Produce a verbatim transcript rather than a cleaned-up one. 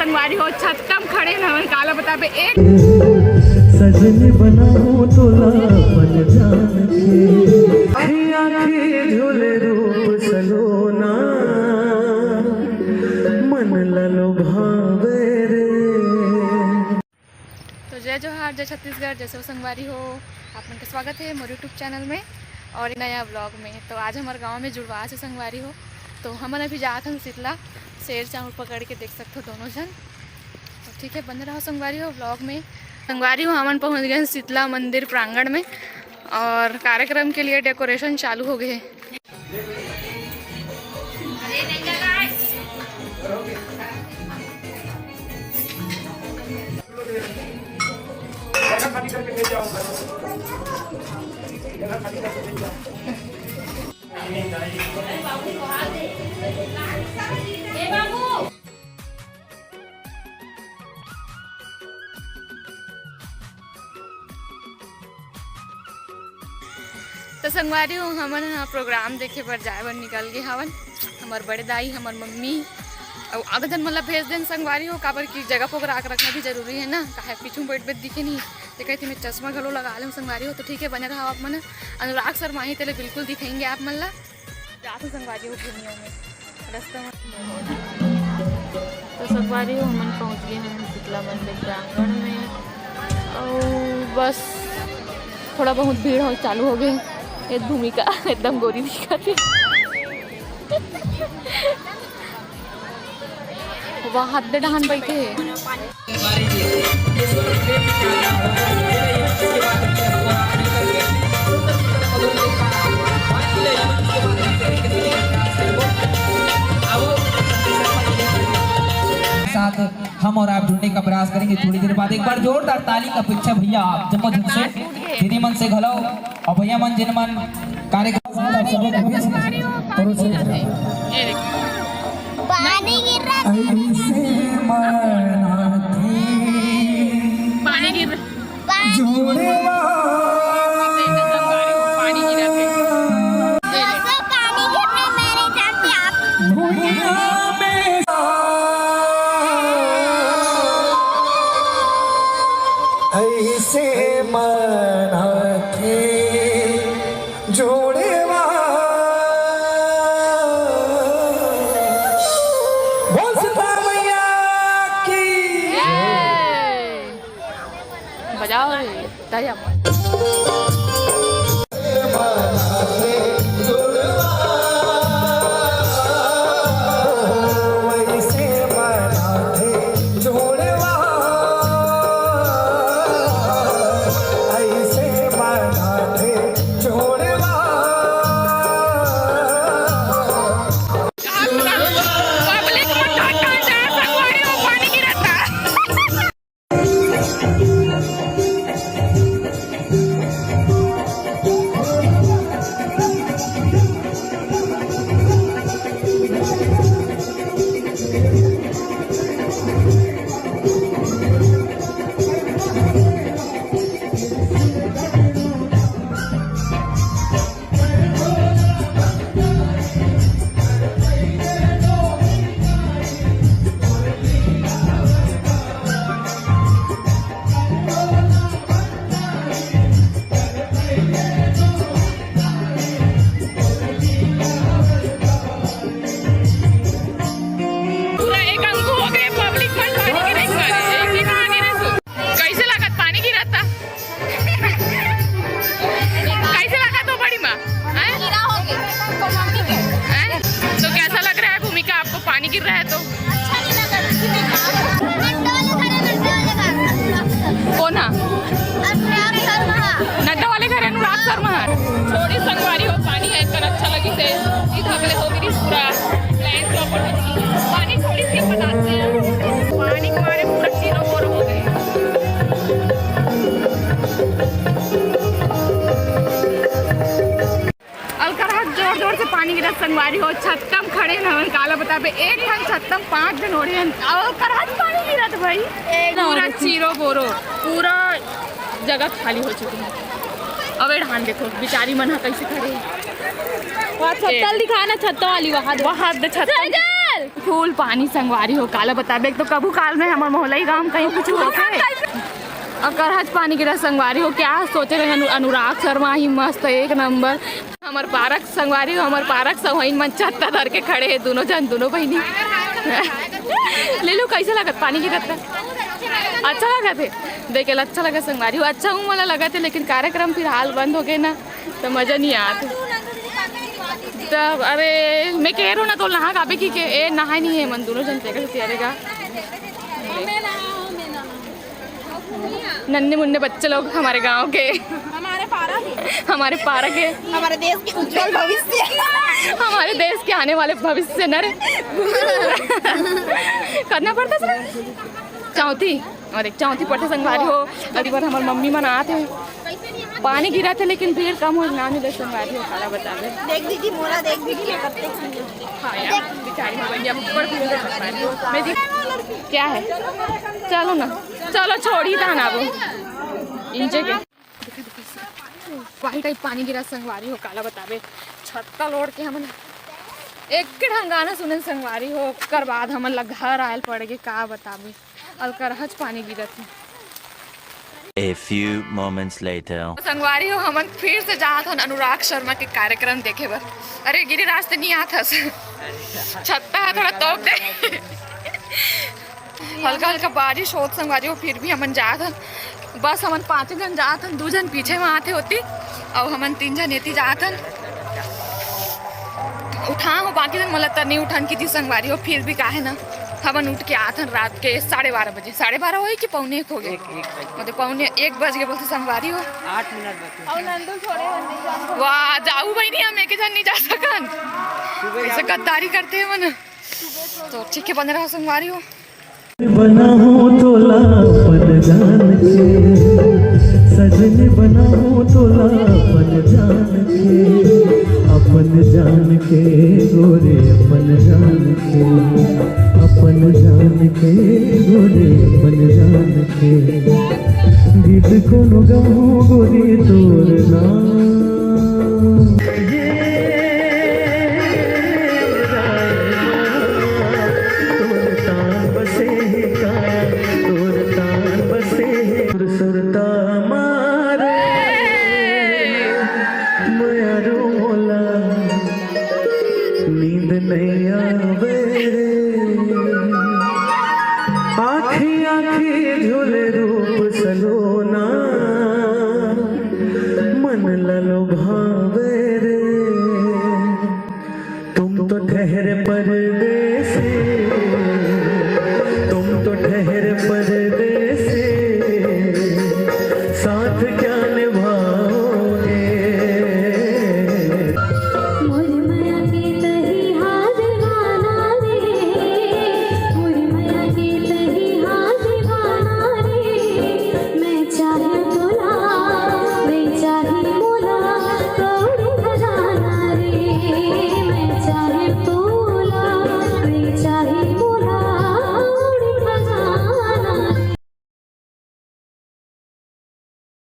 संगवारी हो, छत्ता म खड़े हन हमन, काला बताबे एक सजनी बनाहूं तोला अपन जान के। आँखी, आँखी झूले रूप सलोना, मन ला लुभावे रे। तो जय जोहार, जय छत्तीसगढ़, जय सब संगवारी हो। आप मन के स्वागत है मोर YouTube चैनल में और एक नया व्लॉग में। तो आज हमर गांव में जुड़वास है संगवारी हो, तो हमन अभी जात हन शीतला, शेर चाउर पकड़ के देख सकथो दोनों जन। तो ठीक है, बने रहो संगवारी हो व्लॉग में। संगवारी हो, हमन पहुंच गए हैं शीतला मंदिर प्रांगण में और कार्यक्रम के लिए डेकोरेशन चालू हो गए है। तो संगवारी हो, हमन ह प्रोग्राम देखे बर जाए बर निकल गे हवन। हमर बड़े दाई, हमर मम्मी, अउ आधा झन मन ला भेज देन संगवारी हो, काबर कि जगह पोगरा के रखना भी जरूरी है ना, काहे पीछू बैठ बैठ दिखे नहीं। ते कहती मैं चश्मा घलो लगा लेहूं संगवारी हो। तो ठीक है, बने रहो आप मन। अनुराग शर्मा ही तेले बिल्कुल दिखेंगे आप मन ला। जात हूँ संगवारी हो घूमियों में रस्ता में। तो संगवारी हो, हमन पहुँच गए हैं शीतला मंदिर प्रांगण में। और बस थोड़ा बहुत भीड़ हो चालू हो गई। ये भूमिका एकदम गोरी दिखत है। वहाँ हद डहान बैठे है। साथ हम और आप जुड़ने का प्रयास करेंगे थोड़ी देर बाद। एक बार जोरदार ताली का अपेक्षा भैया आप जम्मो झन से, दीदी मन से घलो और भैया मन जिन मन कार्यक्रम पानी गिर रहा है। ऐसे मना थे पानी गिर रहा है। जोड़े पानी गिर रहा है। पानी गिर रहा है। पानी गिर रहा है मेरे जान पे आप। भुइयां में ऐसे मना थे जोड़े बोल सीता मैया की। बजाओ रे, तालियां मारो। पूरा एक अंगू हो गए, पब्लिक मन पानी गिरत बा। एक ही कहानी रहे सो। कैसे लागत पानी गिरत था? कैसे लागत हो बड़ी माँ? हैं? कीड़ा हो गया। हैं? तो कैसा लग रहा है भूमिका आपको, पानी गिर रहा है तो? अच्छा नहीं लगा, किसी ने कहा। नड्डा वाले घर है, नड्डा वाले घर। कौन है? अनुराग शर्मा। नड्डा वाले घर अनुराग शर्मा है। छोड़ी संगवारी हो, पानी है इतना अच्छा लगी से। ई थकले हो गिरी पूरा। प्लान प्रॉपर हो गई। पानी थोड़ी सी बताते हैं। पानी के मारे पूरा चीरो बोरो हो गए। अलकरहा जोर जोर से पानी गिरत संगवारी हो, छत्ता म खड़े हन हमन, काला बताबे, एक ठन छत्ता म पाँच झन ओढ़े हन, अलकरहा पानी गिरत भाई, पूरा चीरो बोरो, पूरा जगह खाली हो चुके हैं। अब ए ढान देखो, बिचारी मन ह कैसे खड़े हैं। वहाँ छत्ता ल दिखा ना, छत्ता वाली वहाँ दे। वहाँ दे छत्ता। सजल! फुल पानी संगवारी हो, काला बताबे। एक तो कभू काल में हमर मोहलई गांव में कहीं कुछ होथे, अउ करहच पानी गिरत संगवारी हो। क्या सोचे रहे अनु-, अनुराग शर्मा ही मस्त एक नंबर। हमर पारक संगवारी हो, हमर पारक सवइन मन छत्ता धर के खड़े हे, दोनों जन, दोनों बहिनी। ले लो, कैसे लगत पानी गिरत हे? अच्छा लगत हे, देखे ला अच्छा लगत संगवारी हो। अच्छा हूँ मोला लगत हे, लेकिन कार्यक्रम फिलहाल बंद हो गए ना, तो मजा नहीं आत। तब अरे मैं कह रहा हूँ ना, तो नहा गाबे की के ए नहाए नहीं है मन, दोनों जन तेरे से तैयारी का। नन्हे मुन्ने बच्चे लोग हमारे गांव के, हमारे पारा के, हमारे पारा के, हमारे देश के उज्जवल भविष्य। हमारे देश के आने वाले भविष्य न रे। करना पड़ता सर चौथी। और एक चौथी पढ़े संगवारी हो, अभी बार हमारे मम्मी मन आते हैं, पानी गिरा थे लेकिन भीड़ कम हो ना मिले संगवारी हो, काला बताबे। देख दीदी, मोला देख दीदी, मैं कब तक हाँ यार, बेचारी हो गई, अब ऊपर भी हो गई संगवारी हो। मैं जी, क्या है? चलो ना, चलो छोड़ी था ना वो इंजे के। वही टाइप पानी गिरा संगवारी हो, काला बताबे। छत्ता लोड़ के हमन एक ढंग गाना सुनन संगवारी हो, ओकर बाद हमन ला घर आयल पड़ गे, का बताबे। अलकरहच पानी गिरत हे। A few moments later. संगवारी हो, हमन फिर से जात हन अनुराग शर्मा के कार्यक्रम देखे बर। अरे गिरिराज, ते नहीं आत हस। छत्ता ह थोड़ा तोप दे। हल्का हल्का बारिश होत संगवारी हो, फिर भी हमन जात हन। बस हमन पांच जन जात हन, दू जन पीछे में आते होती, अउ हमन तीन जन एती जात हन। उठा हो बाकी जन, मोला त नहीं उठन की थी संगवारी हो, फिर भी काहे ना हमन उठ के आत हन रात के साढ़े बारह बजे। साढ़े बारह होई कि पौने एक हो गए? एक, एक बजे। मतलब पौने एक बज गए बोलते संगवारी हो। आठ मिनट बचे। वाह, जाऊ भाई नहीं, हम एक जन नहीं जा सकन। सुबह ऐसे जाओ। गद्दारी करते हैं मन। तो ठीक है, बने रहो संगवारी हो। बनाहूँ तोला अपन जान के, सजनी बनाहूँ तोला अपन जान के, अपन जान के गोरे अपन जान के, अपन जान के गोरे अपन जान के, गीत कोनो गाहूँ गोरी तोर नाम। तोर तान बसे हे का, तोर तान बसे हे। सुरता मारे मयारू मोला, नींद नहीं आवे रे। आँखी आँखी झूले रूप सलोना, मन ललुभावे रे। तुम तो ठहरे परदेसी, तुम तो ठहरे परदेसी।